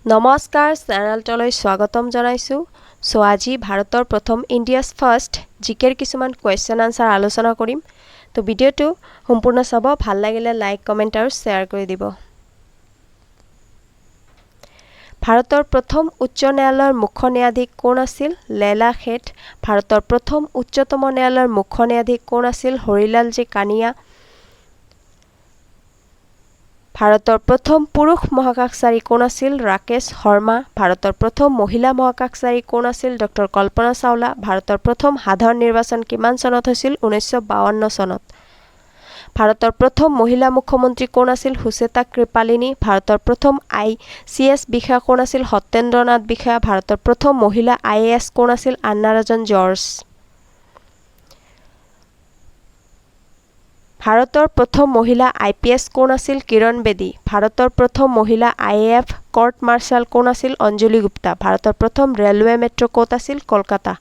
নমস্কাৰ, চেনেলটোলৈ স্বাগতম জনাইছোঁ। চ' আজি ভাৰতৰ প্ৰথম, ইণ্ডিয়াছ ফাৰ্ষ্ট জিকেৰ কিছুমান কুৱেশ্যন আনচাৰ আলোচনা কৰিম। তো ভিডিঅ'টো সম্পূৰ্ণ চাব, ভাল লাগিলে লাইক, কমেণ্ট আৰু শ্বেয়াৰ কৰি দিব। ভাৰতৰ প্ৰথম উচ্চ ন্যায়ালয়ৰ মুখ্য ন্যায়াধীশ কোন আছিল? লেলা শেঠ। ভাৰতৰ প্ৰথম উচ্চতম ন্যায়ালয়ৰ মুখ্য ন্যায়াধীশ কোন আছিল? হৰিলাল জে কানিয়া। ভাৰতৰ প্ৰথম পুৰুষ মহাকাশচাৰী কোন আছিল? ৰাকেশ শৰ্মা। ভাৰতৰ প্ৰথম মহিলা মহাকাশচাৰী কোন আছিল? ডক্টৰ কল্পনা চাওলা। ভাৰতৰ প্ৰথম সাধাৰণ নিৰ্বাচন কিমান চনত হৈছিল? 1952 চনত। ভাৰতৰ প্ৰথম মহিলা মুখ্যমন্ত্ৰী কোন আছিল? সুচেতা কৃপালিনী। ভাৰতৰ প্ৰথম আইচিএছ বিষয়া কোন আছিল? সত্যেন্দ্ৰনাথ বিষয়া। ভাৰতৰ প্ৰথম মহিলা আইএএছ কোন আছিল? আন্নাৰাজন জৰ্জ। ভাৰতৰ প্ৰথম মহিলা আইপিএছ কোন আছিল? কিৰণ বেদী। ভাৰতৰ প্ৰথম মহিলা আইএএফ কৰ্ট মাৰ্শ্বাল কোন আছিল? অঞ্জলি গুপ্তা। ভাৰতৰ প্ৰথম ৰেলৱে মেট্ৰ' ক'ত আছিল? কলকাতা।